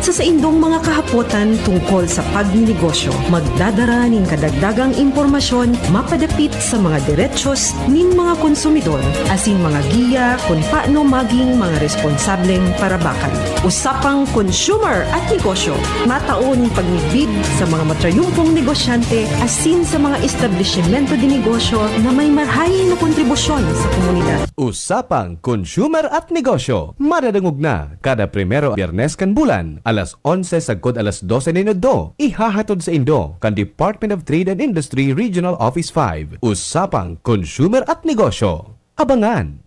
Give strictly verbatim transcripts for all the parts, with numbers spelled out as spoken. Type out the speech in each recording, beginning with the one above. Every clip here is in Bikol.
Sa saindong mga kahapotan tungkol sa pagninegosyo, magdadara nin kadagdagang impormasyon mapadapit sa mga derechos nin mga konsumidor asin mga giya kun paano magin mga responsableng parabakan. Usapang Consumer at Negosyo, matao nin pagmidbid sa mga matrayumpong negosyante asin sa mga establisimento de negosyo na may marahay na kontribusyon sa komunidad. Usapang Consumer at Negosyo, madadangog na kada primero Biyernes kan bulan, alas onse sagkod alas dose nin udto. Ihahatod saindo kan Department of Trade and Industry Regional Office five. Usapang Consumer at Negosyo. Abangan!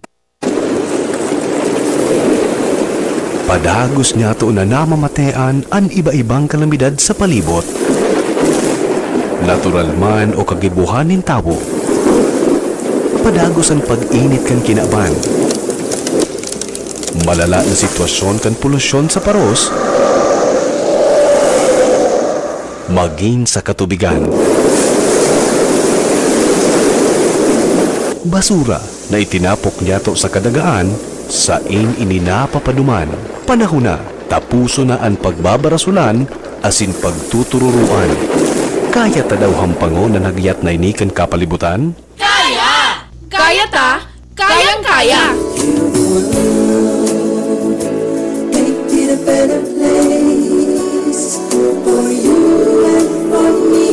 Padagos niyato na namamatean an iba-ibang kalamidad sa palibot. Natural man o kagibohan nin tawo. Padagos an pag-init kan kinaban. Malala na sitwasyon kan polusyon sa paros. Magin sa katubigan. Basura na itinapok niyato sa kadagaan, sain ini napapaduman. Panahon na, taposon na an pagbabarasolan asin pagtutururoan. Kaya ta daw hampangon an hagyat na ini kan kapalibutan? Kaya! Kaya ta! Kayang-kaya! Make it a better place for you and for me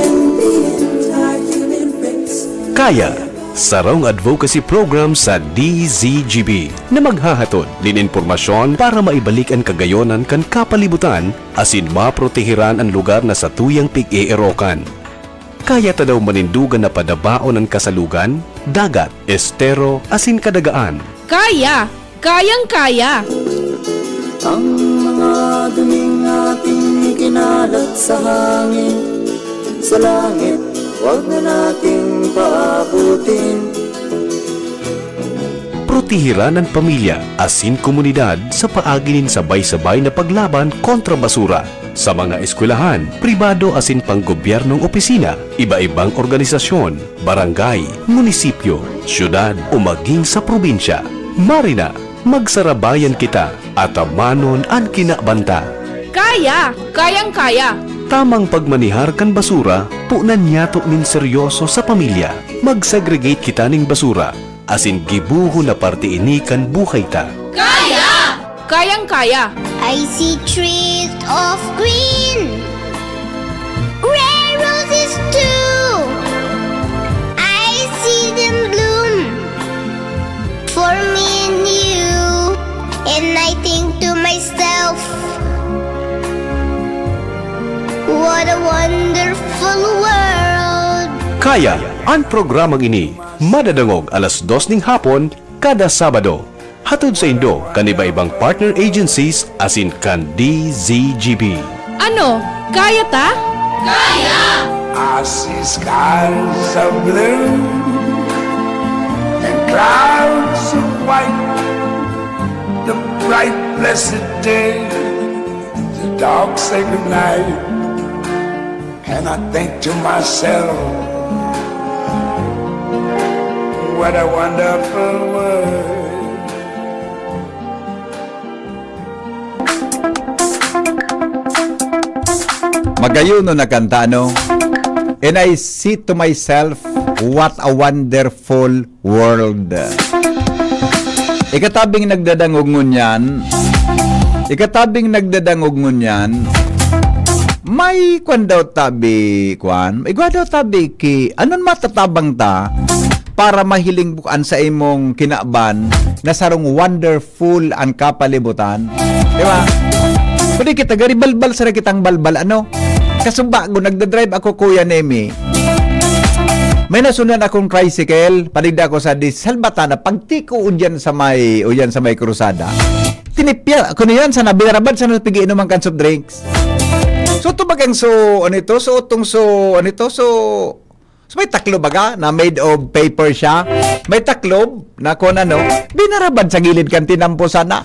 and the entire human race. Kaya, sarong advocacy program sa D Z G B na maghahatod nin impormasyon para maibalik an kagayonan kan kapalibutan asin maproteheran an lugar na satuyang pig-eerokan. Kaya ta daw manindogan na padabaon an kasalugan, dagat, estero, asin kadagaan. Kaya! Kayang-kaya! Ang mga duming ating kinalat sa hangin, sa langit, wag na nating paabutin. Proteheran an pamilya asin komunidad sa paagi nin sabay-sabay na paglaban kontra basura. Sa mga eskwelahan, pribado asin panggobyernong opisina, iba-ibang organisasyon, barangay, munisipyo, syudad o magin sa probinsya. Marina, magsarabayan kita, atamanon an kinaban ta. Kaya! Kayang-kaya! Tamang pagmanehar kan basura, punan niyato nin seryoso sa pamilya. Mag-segregate kita nin basura, asin gibohon na parte ini kan buhay ta. Kaya! Kayang-kaya! I see trees of green, red roses too. I see them bloom for me and you. And I think to myself, what a wonderful world. Kaya, an programang ini madadangog alas dos ning hapon kada Sabado. Hatod saindo kan iba-ibang partner agencies asin kan D Z G B. Ano? Kaya ta? Kaya! I see skies of blue and clouds of white, the bright blessed day, the dark sacred night. And I think to myself, what a wonderful world. Magayon na kanta, ano? And I see to myself, what a wonderful world. Ikatabing nagdadangog ngunyan, ikatabing nagdadangog ngunyan, may kwan daw tabi, kwan, igwa daw tabi ki, anon matatabang ta para mahiling bukan sa imong kinaban na sarong wonderful an kapalibutan? Di ba? Pwede kita, gari balbal sa kitang balbal, ano? Kasubago, nagdadrive ako, Kuya Nemi. May nasundan akong tricycle, paligda ako sa Dis-, Salvatana, pagtiko o dyan sa may, o dyan sa may krusada. Tinipya, kuno yan, sana binarabad, sana pigiinom ang kan soft drinks. So, tumagang so, ano ito? So, utong so, ano ito? So, so, may taklob baga na made of paper siya. May taklob na kung ano, binarabad sa gilid kan tinampo sana.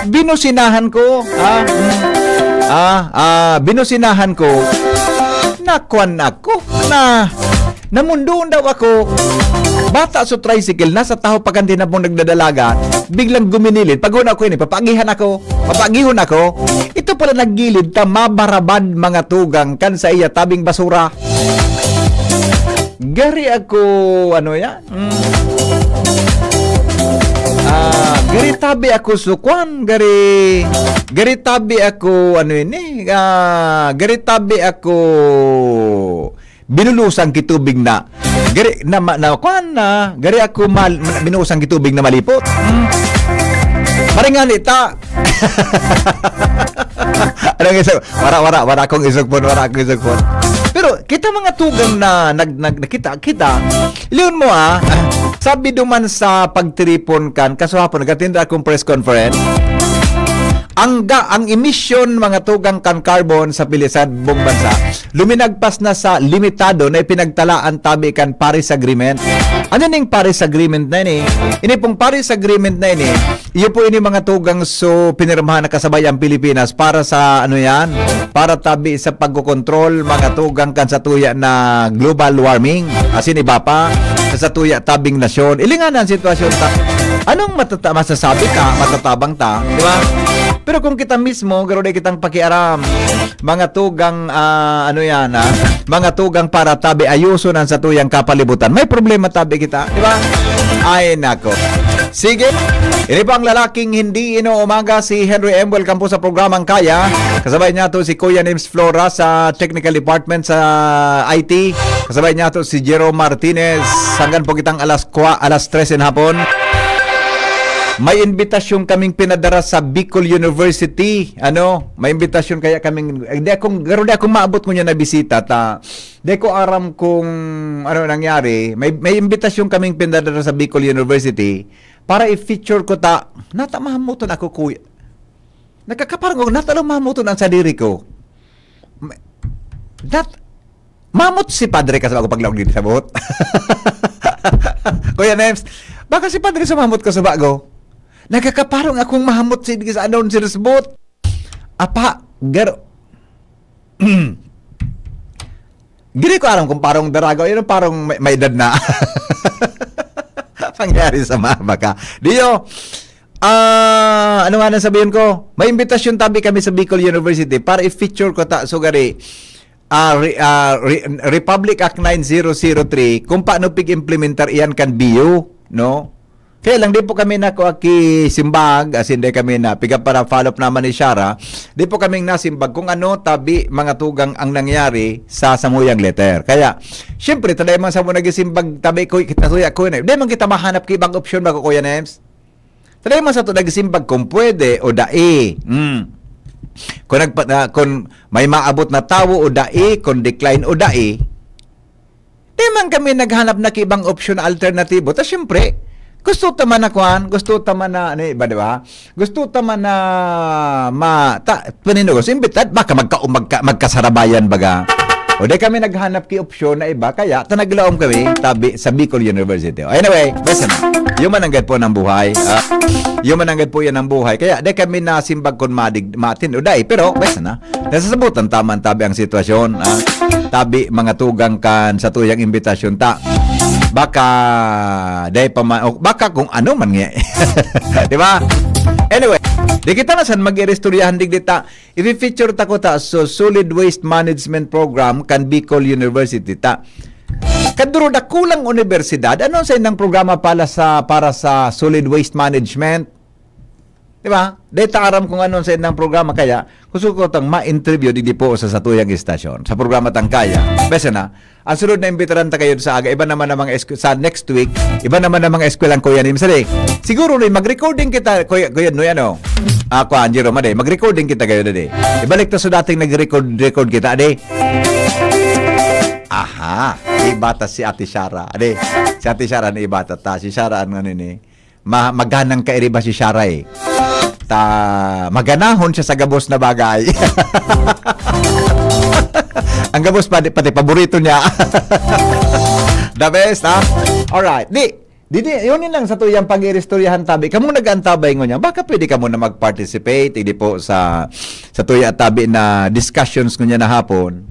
Binusinahan ko, ah, mm, ah, ah, binusinahan ko. Nakwan ako, na, namundoon daw ako. Pata sa tricycle, nasa tahaw pa kan tinapong nagdadalagan, biglang guminilid. Pag-una ko ini, papaagihan ako, papagihon ako. Ito pala naggilid ta mabarabad mga tugang kan sa iya tabing basura. Gari ako, ano yan? Mm. Ah, gari tabi ako sukwan, gari, gari tabi ako, ano ini? Ah, gari tabi ako binulusang kitubig na. Gari, na, ma- na, kwan na, gari ako mal, binusang kitubig na malipot. Mm. Maringani ta. Anong isog? Wala, wala, wala akong isog po, wala akong isog po. Pero kita mga tugang na nag, nag, nakita, kita, liyon mo ah, sabi duman sa pagtiripon kan, kasuhapon, nagatinda akong press conference, ang, ga, ang emission mga tugang kan carbon sa pilisad buong bansa, luminagpas na sa limitado na ipinagtalaan tabi kan Paris Agreement. Ano ning Paris Agreement na ini? Ini pong Paris Agreement na ini, iyo po ini mga tugang so pinirmahan na kasabay ang Pilipinas para sa ano yan? Para tabi sa pagkokontrol mga tugang kan sa tuya na global warming. Asin iba pa sa, sa tuya tabing nasyon. Ilingan ang sitwasyon ta. Anong matata masasabi ta? Matatabang ta, di ba? Pero kung kita mismo, garo di kitang pakiaram. Mga tugang, ah, ano yan, ah? Mga tugang para tabi ayuson ang satuyang kapalibutan. May problema tabi kita, di ba? Ay, nako. Sige. Ini po ang lalaking hindi inuumaga, si Henry M. Welcome po sa programang Kaya. Kasabay niya to si Kuya Nims Flora sa technical department sa I T. Kasabay niya to si Jerome Martinez. Hanggang po kitang alas kwa, alas tres in hapon. May imbitasyon kaming pinadara sa Bicol University. Ano? May imbitasyon kaya kaming, eh, di akong, garo di akong maabot ngunyan na bisita. Ta, di ko aram kung ano nangyari. May, may imbitasyon kaming pinadara sa Bicol University para i-feature ko ta. Nata mahamuton ako, kuya. Nagkakaparang ako, nata lang mahamuton ang sadiri ko. Ma-, nat-, mamot si Padre ka sa bago paglaog dito sa buhot. Kuya Nems, baka si Padre sumamot ka sa bago. Nagkakaparang akong mahamot si, sa announcer's booth. Apa, gar-, Dili ko alam kung parong darago, yun ang parang may, may edad na. Pangyari sa mama ka. Diyo, ah, ano nga nang sabihin ko? May imbitasyon tabi kami sa Bicol University para i-feature ko ta, so gari, ah, re-, ah, re-, Republic Act nine zero zero three, kung paano pig-implementar iyan kan B U, no? Kaya lang, di po kami na kuaki simbag, as in, di kami na, piga para follow up naman ni Shara, di po kaming nasimbag kung ano tabi mga tugang ang nangyari sa samuyang letter. Kaya, siyempre, taday man sa mo nagisimbag, tabi ko, kita tuya ko na. Di man kita mahanap ki ibang opsyon, bago, Kuya Nems. Taday man sa to nagisimbag kung pwede o dai. Mm. Kung, nagpa, ah, kung may maabot na tawo o dai, kung decline o dai, di man kami naghanap na ki ibang opsyon na alternatibo. Ta siyempre, gusto ta man na kwan, gusto ta man na, ano, iba, di ba? Gusto ta man na ma-, ta, paninogos, imbitad, baka magka-, magka-, magkasarabayan, baga. O di kami naghanap ki opsyon na iba, kaya ta naglaom kami, tabi, sa Bicol University. Anyway, basta na. Yun man ang gad po ng buhay. Ah, yun man ang gad po yan ang buhay. Kaya di kami nasimbag kung madig-, matin o dai, pero basta na. Nasasabutan taman tabi ang sitwasyon, ah. Tabi mga tugang kan sa tuyang imbitasyon ta. Baka, dai pa man, o baka kung ano man nga. Di ba? Anyway, di kita na san mag-iristoryahan digdi ta. I-feature ta ko ta so Solid Waste Management Program kan Bicol University ta. Kaduro dakulang universidad, ano sa indang programa pala sa, para sa solid waste management? Di ba? Di ta aram kung ano sa indang programa, kaya gusto ko tang ma-interview digdi po sa satuyang istasyon, sa programa tang Kaya. Bese na, ang sunod na imbitaran ta kayo sa aga, iba naman ang mga esku-, sa next week, iba naman ang mga eskwelahang Kuya Nim. Sali, siguro ni mag-recording kita, Kuya, Kuya Noy, ano? Ah, Kuya Jerome, ade, mag-recording kita kayo, ade. Ibalik ta sa dating nag-record, record kita, ade. Aha, iba ta si Ate Shara, ade. Si Ate Shara ni iba ta, ta. Si Shara, ano, ano, ni? Ma-, maganang kairiba si Shara, eh. Ta, maganahon siya sa gabos na bagay. Ang gabos pa, pati paborito niya. The best, ha? Alright. Di, di, di, yun yun lang sa tuyang pag-iristoryahan tabi. Kamong nag-antabay ngunyan, baka pwede kamo na mag-participate, hindi po sa, sa tuya tabi na discussions ngunyan na hapon.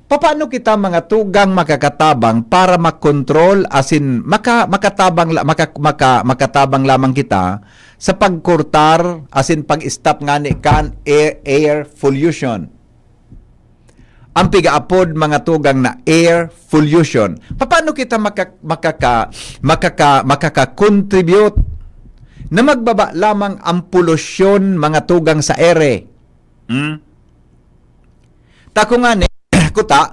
Papaano kita, mga tugang, makakatabang para makontrol, asin maka-, makatabang la-, maka-, maka-, makatabang lamang kita sa pagkurtar asin pag-stop ngani kan air, air pollution? Ang pigaapod, mga tugang, na air pollution. Papaano kita maka-, makaka-, makaka-, makaka-contribute na magbaba lamang ang polusyon, mga tugang, sa ere? Hmm? Tako ngani, kuta,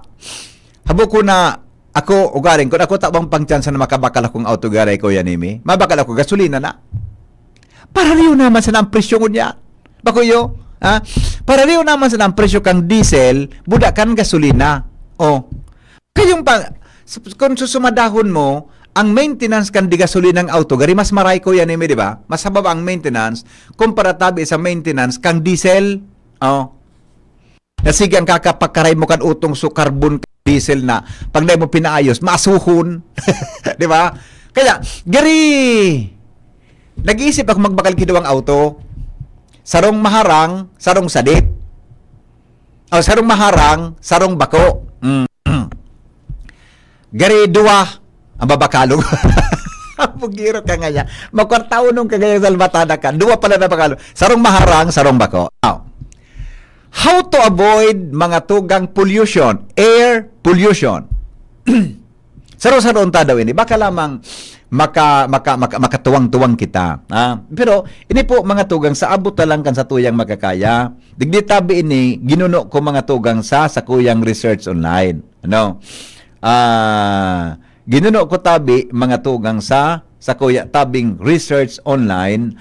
habo ko na ako, ugaring, kun ako tabang pang chance na makabakal akong auto, garay ko yan, Imi. Mabakal ako, gasolina na. Parariyo naman sana ang presyo ngunyan. Bako iyo, ha? Parariyo naman sana ang presyo kang diesel, buda kan gasolina. Oh. Kayong pa, s-, kung susumadahon mo, ang maintenance kan di gasolinang auto, gari mas maray ko yan, Imi, di ba? Mas hababa ang maintenance, kumpara tabi sa maintenance kang diesel. Oh. Na sige, ang kakapakaray mo kan utong so carbon diesel na pag dai mo pinaayos, maasuhon. Di ba? Kaya, gari, nag-iisip ako magbakal ki duwang auto. Sarong maharang, sarong sadit. O, sarong maharang, sarong bako. Mm. Gari duwa ang babakalon. Bugiro ka ngaya. Makwartaonon ka ngaya, salbatada ka. Duwa pala na bakalon. Sarong maharang, sarong bako. Now, how to avoid, mga tugang, pollution, air pollution? Saro-saroon ta daw ini. Baka lamang maka-, maka-, maka-, makatuwang-tuwang kita. Ah, pero ini po, mga tugang, sa abot na lang kan satuyang makakaya. Digdi tabi ini, ginuno ko, mga tugang, sa sakuyang research online. Ano? Ah, ginuno ko tabi, mga tugang, sa sakuya tabing research online,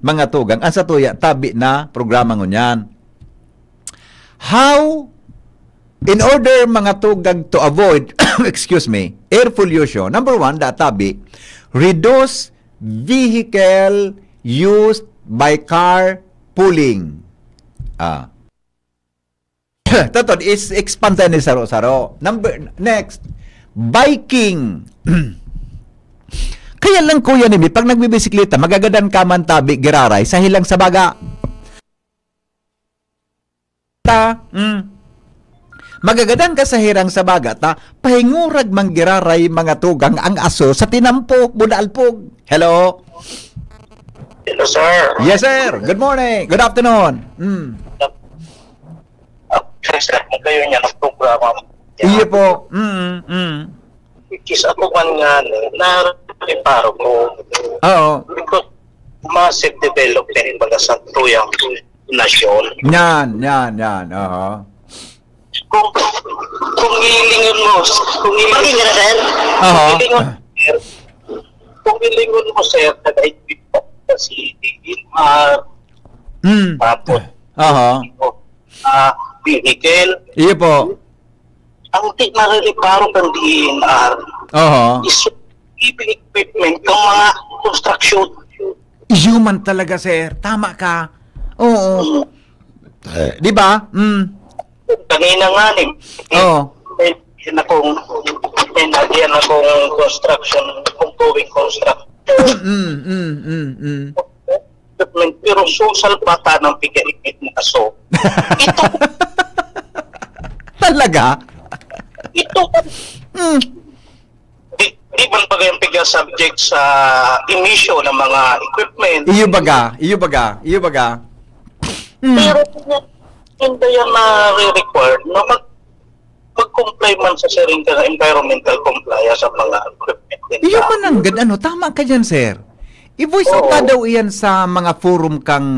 mga tugang, ang satuya tabi na programa ngunyan. How, in order, mga tugang, to avoid, excuse me, air pollution, number one, da tabi, reduce vehicle used by carpooling. Ah. Totoo, is expand tayo ni saro-saro. Number, next, biking. Kaya lang, Kuya Nimi, pag nagbibisikleta, magagadan ka man tabi, giraray, sa hilang sa baga. Ta, mm. Magagadan ka sa hirang sa baga, ta, pahingurag man giraray, mga tugang, ang aso sa tinampo, budalpog. Hello? Hello, sir. Yes, sir. Good morning. Good afternoon. Mm. Ah, sir, sir, kung kayo niya, nagprograma. Iyo po. Mm, mm. Which is ako man nga, nareparo ko. Oo. Because massive development, baga, sa tuyang nasyon. Yan, yan, yan. Oo. Kung, kung hilingon mo, kung hilingon, Pakinggan na, sir. Aha. Kung hilingon, sir, kung hilingon mo, sir, nag-equip pa si D N R, Mm. Tapos, Aha. ah, vehicle. Iyo po. Ang di narereparo kan D N R Aha. is heavy equipment ng mga construction. Iyo man talaga, sir. Tama ka. Oo. Di ba? Mm. Kanina nga ni, Oo. may, yan akong, may nagyan akong construction, ongoing construction. Mm, mm, mm, mm. Pero susal pa ka ng pigainit na aso. Ito. Talaga? Ito. Mm. Di, di man ba kayang piga-subject sa emission ng mga equipment? Iyo baga, iyo baga, iyo baga. Mm. Pero hindi yan na-required na mag-, mag-comply man sa siring ka na environmental compliance sa mga equipment nila. Iyo man ang gad-, ano, tama ka dyan, sir. I-voice out Oo. na daw iyan sa mga forum kang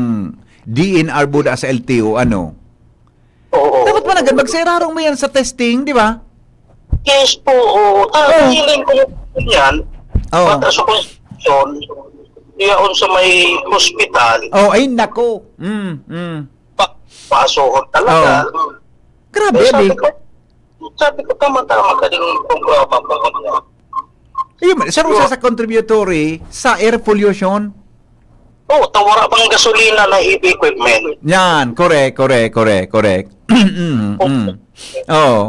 D N R buda sa L T O, ano? Oo. Dapat man agad, magsairarong mo yan sa testing, di ba? Yes po, oo. Ah, Oo. feeling ko yan, Oo. bata sa konstitusyon, yaon sa may hospital, Oh, ay, nako. Mm, mm. pa, paasohon talaga. Oo. Grabe, Eh, sabi abi. ko, sabi ko, "Tama-tama ka din yung programa mo." Ayun, sir, usa Yun. sa contributory sa air pollution. Oh, ta wara pang gasolina na heavy equipment. Yan, correct, correct, correct, correct. Mm, mm. Oo.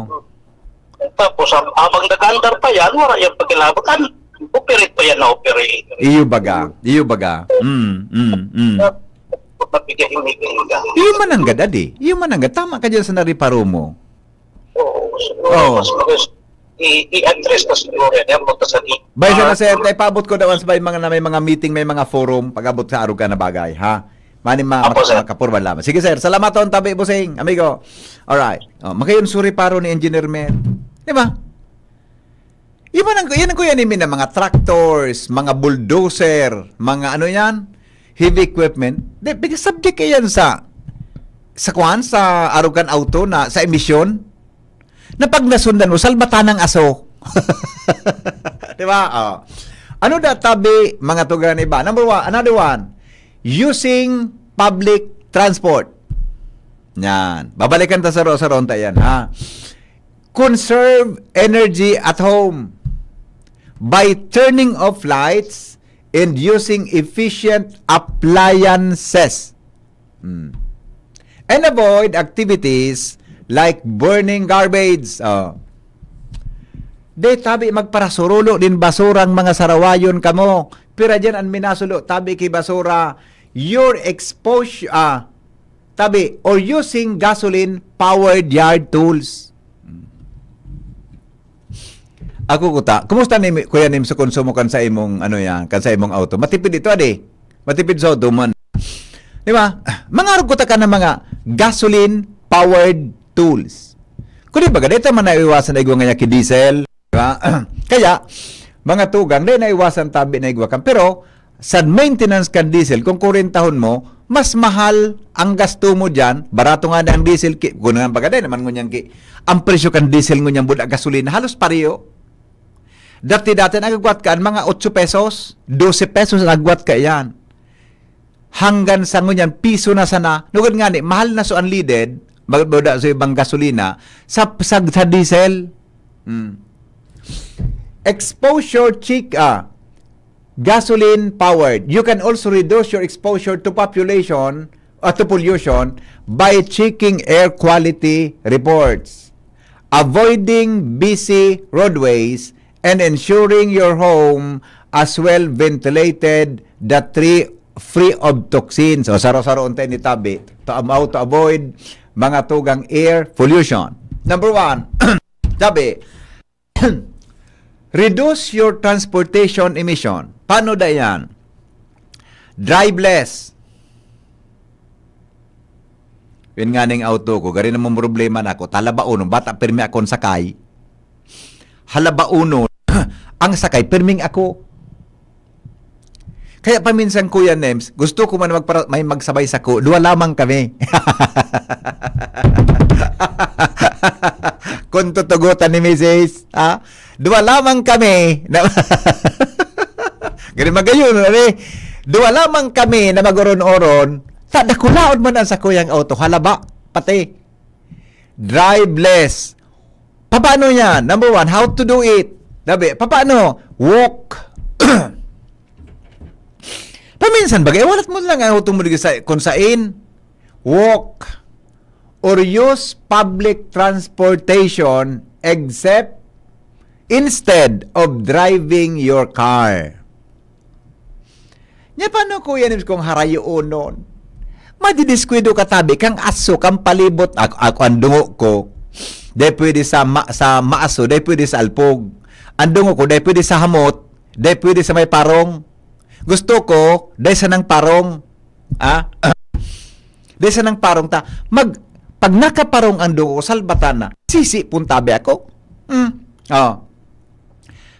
Tapos, ab-, abang nag-andar pa yan, wala yung pakilaban. An-, operate pa yan na operate. Iyo baga, iyo baga. Mm, mm, mm. Mabigay yung meeting ka. Iyo man ang gad, adi. Iyo man ang gad. Tama ka dyan sa nariparo mo. Oo. Oo. Mas magus-, i-, i-address na siguro yan, yan, punta sa di-, Bay, sana, ah, sir, tay paabot ko daw sa may mga, na may mga meeting, may mga forum, pag-abot sa arog ka na bagay, ha? Mani ma-, Apo, maka-, sir. Makapurban lamang. Sige, sir, salamat on tabi, busing, amigo. Alright. Oh, makayon suri paro ni Engineer Mel. Di ba? Yan ang, yan ang kuya ni Mina, mga tractors, mga bulldozer, mga ano yan, heavy equipment. Di, bigla subject yan sa, sa kuwan, sa arog kan auto na, sa emisyon. Na pag nasundan mo, salbatan ng aso. Di ba? Oh. Ano da tabi, mga tugang iba? Number one, another one, using public transport. Yan. Babalikan ta sa ro-, sa ronta yan, ha? Conserve energy at home by turning off lights and using efficient appliances. Hmm. And avoid activities like burning garbage. Oh. Di tabi magparasurulo din basurang mga sarawayon kamo. Pira dyan an minasulo, tabi ki basura, your exposure, ah, tabi, or using gasoline-powered yard tools. Hmm. Ako kuta, kumusta ni, Kuya Nim, sa konsumo kan sa imong, ano yan, kan sa imong auto? Matipid ito, adi. Matipid sa auto man. Di ba? Mangarog kuta ka ng mga gasoline-powered tools. Kundi baga, dito man naiwasan na igwa nga niya ki diesel. Di ba? Kaya, mga tugang, di naiwasan tabi na igwa kan. Pero, sa maintenance kan diesel, kung kurentahon mo, mas mahal ang gasto mo dyan, barato nga na ang diesel, ki-, kung nga baga, di naman ngunyan ki-, ang presyo kan diesel ngunyan buda gasolina, halos pareho. Dati-dati nagagwat ka, ang mga otso pesos, dose pesos nagagwat ka yan. Hanggang sa ngunyan, piso na sana. Nugad nga ni, mahal na so unleaded, mag-, magda sa ibang gasolina, sa, sa, sa diesel. Hmm. Exposure check, ah, gasoline powered. You can also reduce your exposure to population, uh, to pollution by checking air quality reports, avoiding busy roadways, and ensuring your home as well ventilated that free, free of toxins. O saro-saro untay ni tabi to am-, to avoid mga tugang air pollution. Number one, tabi, reduce your transportation emission. Paano da yan? Drive less. Yun nga ning auto ko, gari namang problema na ako. Talabaonon, bata pirmi akong sakay. Halabaunon, ang sakay, pirming ako. Kaya paminsan, Kuya Nems, gusto ko man magpara-, may magsabay sako, duwa lamang kami. Kung tutugutan ni Misis, ha? Duwa lamang kami na, gani magayon, ano eh? Duwa lamang kami na mag-oron-oron, ta dakulaon man ang sakuyang auto, halaba, pati. Drive less. Papaano yan? Number one, how to do it? Dabi, papaano? Walk. Paminsan, bagay, walat mo lang ang auto mo digdi sa, kung sain. Walk. Or use public transportation except instead of driving your car. Nya, paano, Kuya Nibs, kung harayoonon? Madidiskwidado ka tabi kang aso, kang palibot. Ako, ako, ang dungo ko, dai pwede sa ma-, sa maaso, dai pwede sa alpog. Ang dungo ko, dai pwede sa hamot, dai pwede sa may parong. Gusto ko, dai sanang parong. Ah? Dai sanang parong ta. Mag-, pag nakaparong ang dungo ko, salbatan na. Sisi pun tabi ako. Hmm. Oh.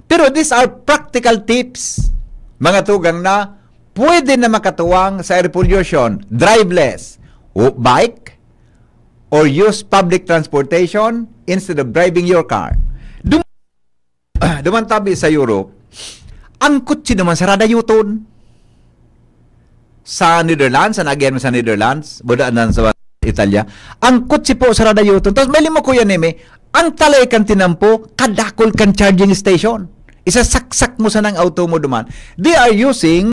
Pero these are practical tips, mga tugang, na pwede na makatuwang sa air pollution. Drive less, o bike, or use public transportation instead of driving your car. Dum-, duman tabi sa Europe, ang kutsi naman sa radayoton. Sa Netherlands, ang agihan mo sa Netherlands, buda nan sa Italia, ang kutsi po sa radayoton. Tapos may limo, Kuya Neme, ang talay kan tinampo, kadakol kan charging station. Isasaksak mo sanang auto mo duman. They are using,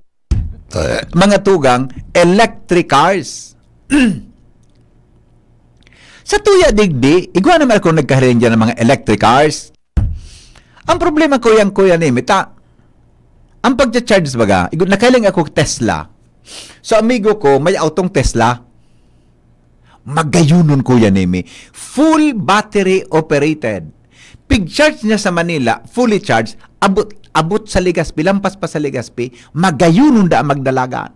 mga tugang, electric cars. Sa tuya digdi, igwa naman ako nagkahiling dyan ng mga electric cars. Ang problema, Kuya, Kuya Neme, ta, ang pagcha-charge baga, igo-, nakahiling ako Tesla. So, amigo ko, may autong Tesla. Magayunon, Kuya Nemi. Full battery operated. Pig-charge niya sa Manila, fully charged, abot, abot sa Legazpi, lampas pa sa Legazpi, magayunon daa magdalagan.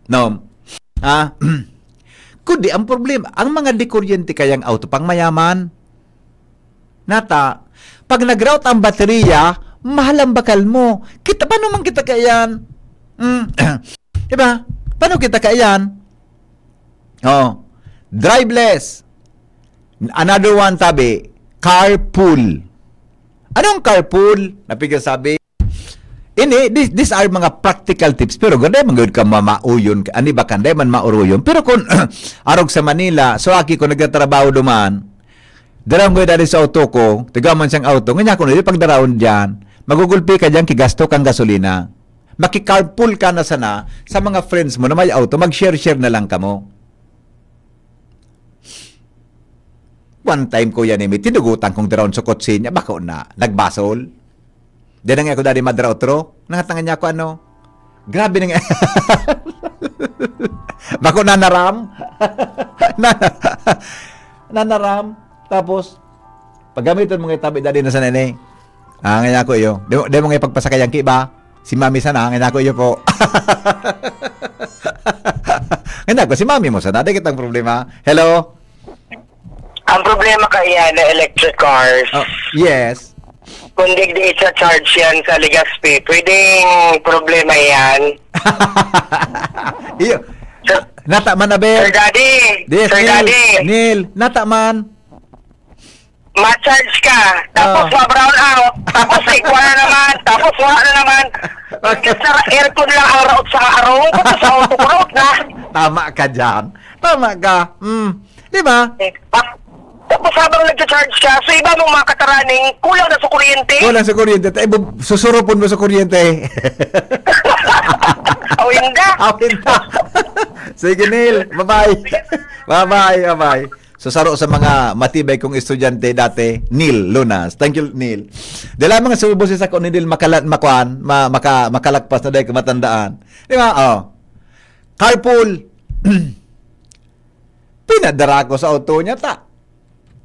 No? Ah, kundi ang problema, ang mga dekuryente kayang auto pang mayaman, nata, pag nag-rout ang baterya, mahal ang bakal mo. Kita, paano man kita kaiyan? Mm. Diba? Paano kita kaiyan? Oh, driveless. Another one, sabi, carpool. Anong carpool? Napiga sabi, ini, this, these are mga practical tips. Pero ganda man gud ka mamauyon, ani ba, kanday man mauruyon. Pero kung arog sa Manila, so aki ko nagtatrabaho duman, darang ko dali sa auto ko, tiga man siyang auto, nganya ko na, di pagdaraon diyan, magugulpi ka diyan, kigasto kang gasolina. Maki-carpool ka na sana sa mga friends mo na may auto, mag-share-share na lang kamo. One time, Kuya Nemi, tinugutan kong daraon sa kotse niya, bako na, nagbasol. Di na nga ako dali madara otro, nangatangan niya ako ano. Grabe na nga. Bako na naram. na, nanaram. Tapos, paggamiton mo nga tabi dali na sa nene. Ah, ngayon ako iyo. Di, di mo nga ipagpasakay ang kiba. Si Mami sana, ngayon ako iyo po. Ngayon ako, si Mami mo sana. Di kitang problema. Hello? Ang problema kaya na electric cars, Oh, yes. kung digdi sa charge yan sa Legazpi, pwedeng problema yan. Iyo. Sir, Nataman, Abel. Sir Daddy, Yes, Sir Neil. Daddy, Neil, nataman. Ma-charge ka, tapos Ah. ma-brown out, tapos igwa na naman, tapos wala na naman. Imbis na aircon lang ang route sa arong, tapos sa auto ko route na. Tama ka dyan. Tama ka. Mm. Di ba? Eh, pa-, tapos habang nagcha-charge ka, so iba mong mga kataraning, kulang na sa kuryente. Kulang sa kuryente. Ay, bu-, susurupon mo sa kuryente. O, hindi. Awin na. Sige, Neil. Bye-bye. Bye-bye. Bye-bye. So, saro sa mga matibay kong estudyante dati, Neil Lunas. Thank you, Neil. Dala mga subo si sako ni Neil makala-, makuan, ma-, maka-, makalagpas na dahil kamatandaan. Di ba? Oh. Carpool. Pinadara ko sa auto niya, ta.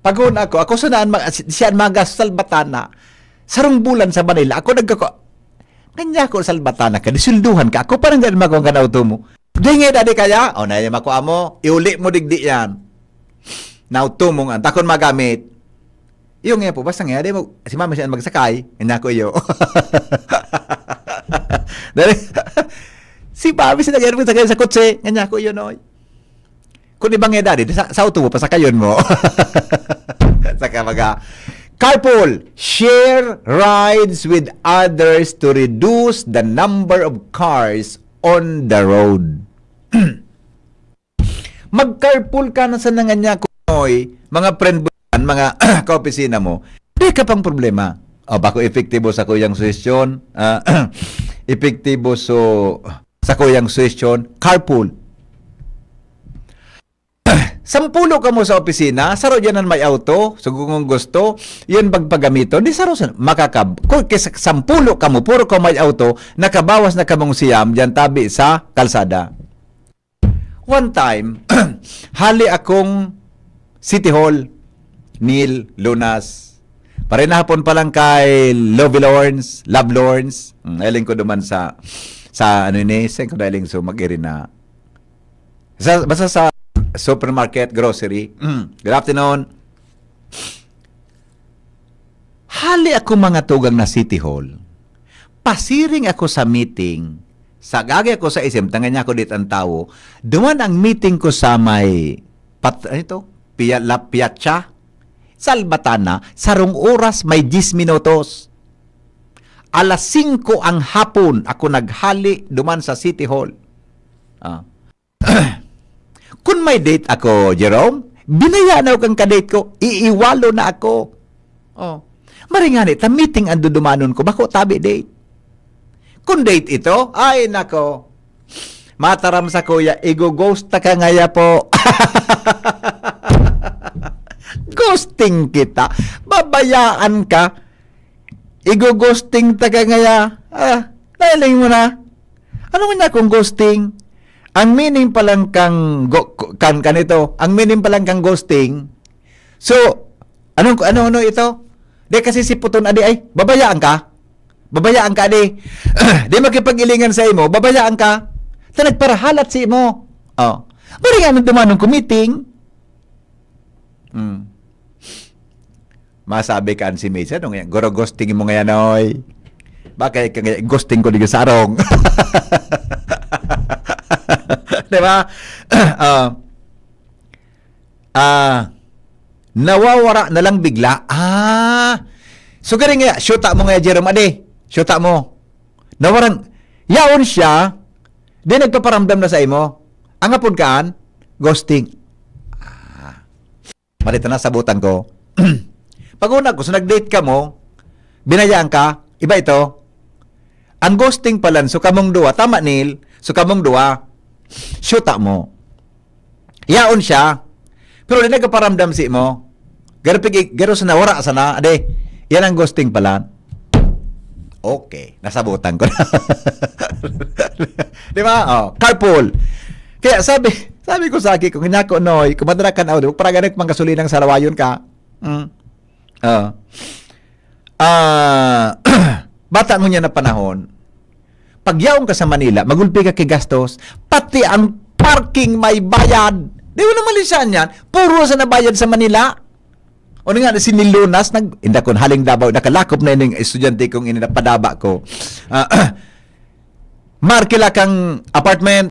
Paghon ako, ako sa naan ma-, si-, siya ang magas sa Salbatana. Sarong bulan sa Manila, ako nagkako-, kanya ko Salbatana ka, disulduhan ka, ako parang dyan makuha ka na auto mo. Di nga, dadi kaya? O, na yung makuha mo, iuli mo digdi yan. Na auto mo nga, takon magamit. Iyo nga po, basta nga, di mo, si mama siya ang magsakay, kanya ko iyo. Dali, si mami siya nag-airport sakay sa kotse, kanya ko iyo, noy. Kung iba nga, dadi, sa, sa auto mo, pasakayon mo. Saka mga, carpool, share rides with others to reduce the number of cars on the road. Mag-carpool ka na sa nanganyakoy, mga friend mo yan, mga kaopisina mo, di ka pang problema. O, bako epektibo sa kuyang suhestyon, ah, epektibo so, sa kuyang suhestyon, carpool. Sampulo kamo sa opisina, saro dyan ang may auto, so kung gusto, yun pagpagamiton, di saro sa, makakab-, kung kis-, sampulo kamo, puro ka may auto, nakabawas na kamong siyam, dyan tabi sa kalsada. One time, hali akong City Hall, Neil, Lunas. Parinahapon pa lang kay Lovey Lawrence, Love Lawrence. Mm, nailing ko duman sa, sa ano ini, sa ko nailing so mag-iri na. Sa, basta sa supermarket, grocery. Mm, good afternoon. Hali ako mga tugang na City Hall. Pasiring ako sa meeting. Sagagi ako sa isim, tangan niya ako dit ang tawo. Duman ang meeting ko sa may, pat-, ano ito? Pia-, La Piazza? Salbatana, sarong oras may diyes minutos. Alas singko ang hapon, ako naghali duman sa City Hall. Ah. Kun may date ako, Jerome, binayaan ako kan ka-date ko, iiwalo na ako. Oh. Maringani, ta meeting ang dudumanon ko, bako tabi date. Kun date ito, ay nako. Mataram sa kuya, igo-ghost ta ka ngaya po. Ghosting kita. Babayaan ka. Igo-ghosting ta ka ngaya. Ah, nailing mo na. Ano nga niya kung ghosting? Ang meaning pa lang kang go-, kan, kanito, ang meaning pa lang kang ghosting, so, anong, ano, ano ito? Di kasi si Puton, adi ay, babayaan ka? Babayaan ka, adi. Di makipag-ilingan sa imo, babayaan ka? Ta nagparahalat si imo. Oh. Mari nga nang dumanong kumiting. Hmm. Masabi kan si Mason, "Ano ngayon? Goro ghosting mo ngayon, oy. Bakit ka ngayon? Ghosting ko di sarong." Di ba? Ah, ah, nawawara na lang bigla. Ah. So, gari nga, shoota mo nga, Jerome. Ade, shoota mo. Nawaran, yaon siya, di nagpaparamdam na sa imo. Ang apod kaan, ghosting. Ah. Marita na, sabutan ko. Pag una ko, so nag-date ka mo, binayaan ka, iba ito. Ang ghosting palan, so kamong duwa, tama, Neil? So kamong duwa, shoota mo. Yaon siya, pero di nagpaparamdam si mo. Garo pigi-, garo sana, wara sana, ade, yan ang ghosting palan. Okay, nasabutan ko na. Di ba? Oh, carpool. Kaya sabi, sabi ko sa aki ko, "Hinako, Noy, kung madara ka na, oh, para ganit mang gasolina ang salawayon ka." Mm. Ah. Ah, bata ngunyan na panahon, pag yaon ka sa Manila, magulpi ka ki gastos, pati ang parking may bayad. Di mo naman lisaan yan. Puro sa nabayad sa Manila. O nga, si Nilunas, nag, inda kon haling Davao, nakalakop na ining estudyante kong ini napadaba ko. Ah, markila kang apartment,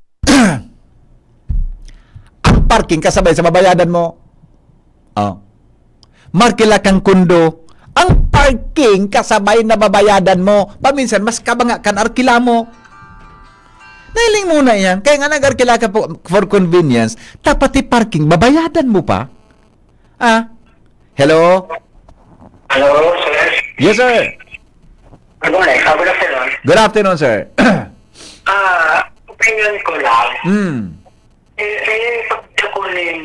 ang parking kasabay sa babayadan mo. Oh. Markila kang kondo, ang parking kasabay na babayadan mo. Paminsan, mas kabanga kan arkila mo. Nailing mo na yan. Kaya nga nag-arkila ka po for convenience, dapat i-parking, babayadan mo pa. Ah? Hello? Hello, sir. Yes, sir. Good morning. Ah, good afternoon. Good afternoon, sir. Ah, opinion ko lang. Hmm. Eh, eh, pagdako ning,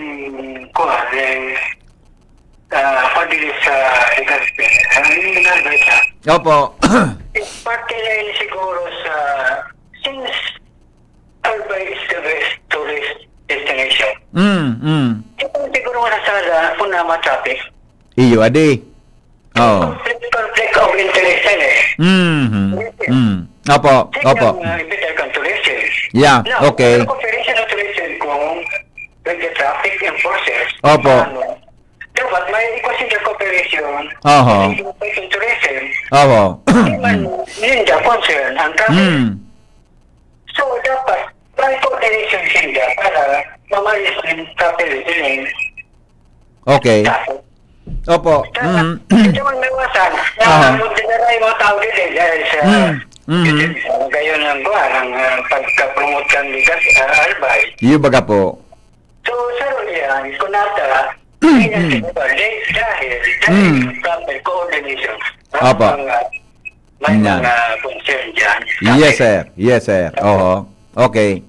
kuwan, ning, ah, padili sa Legazpi, ang ginagawa siya. Opo. Eh, parte na yun siguro sa, since Albay is the best tourist destination. Mm, mm. Ito siguro masasala kung na ma-traffic. Iyo, adi. Oo. Conflict, conflict of interest yan eh. Mm, mm. Opo, Sige, opo. Ang, uh, imbitahan kang tourism. Yeah, Now, okay. Ang cooperation ng tourism kung with the traffic enforcers, Opo. Ano, dapat may i-consider cooperation Oho. With the tourism. Opo. Hindi man, yun the concern, ang traffic. Mm. So, dapat, may coordination sila para mamalis ng properly. Okay. Tapos, Opo. Dapat, Mm. hindi man maiwasan na Aha. magdadala yung mga tao din eh, dahil sa Mm. Mm. Gayon ang kuha ng, ah, pagka-promote kan Ligas, ah, Albay. Iyo baga po. So, sa yan, kunata, Mm. kaya Mm. siguro, dahil, dahil Mm. proper coordination. Opo. Ang, ah, May Yan. Mga concern dyan. Yes, sir. Yes, sir. Oho. Okay.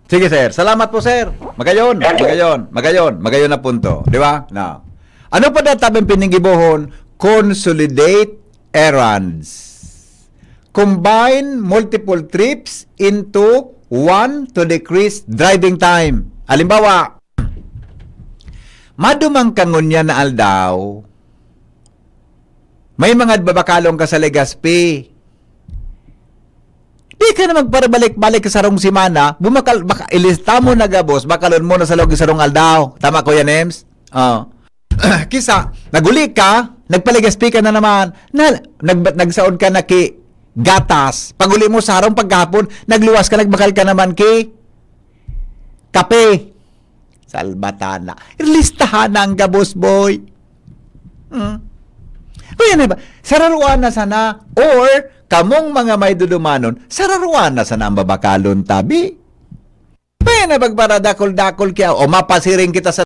Sige, sir. Salamat po, sir. Magayon. Thank you. Magayon. Magayon. Magayon na punto. Di ba? Na. Ano pa data ang piniggibohon? Consolidate errands. Combine multiple trips into one to decrease driving time. Halimbawa, madumang ka ngunyan na aldaw, may mga babakalon ka sa Legazpi. Di ka na magparabalik-balik sa sarong semana, bumakal, baka, ilista mo na gabos, bakalon mo na sa loob sa sarong aldaw. Tama, Kuya Nems? Oh. Kisa, naguli ka, nagpa-Legazpi ka na naman, na, nag, nagsaod ka na ki gatas. Pag-uli mo sa harong paghapon, nagluwas ka, nagbakal ka naman ki kape. Salbatana. Listahan na ang gabos, boy. Hmm? Kaya na ba? Sararuan na sana. Or, kamong mga may dudumanon, sararuan na sana ang babakalon, tabi. Kaya na magparadakol-dakol kaya, o mapasiring kita sa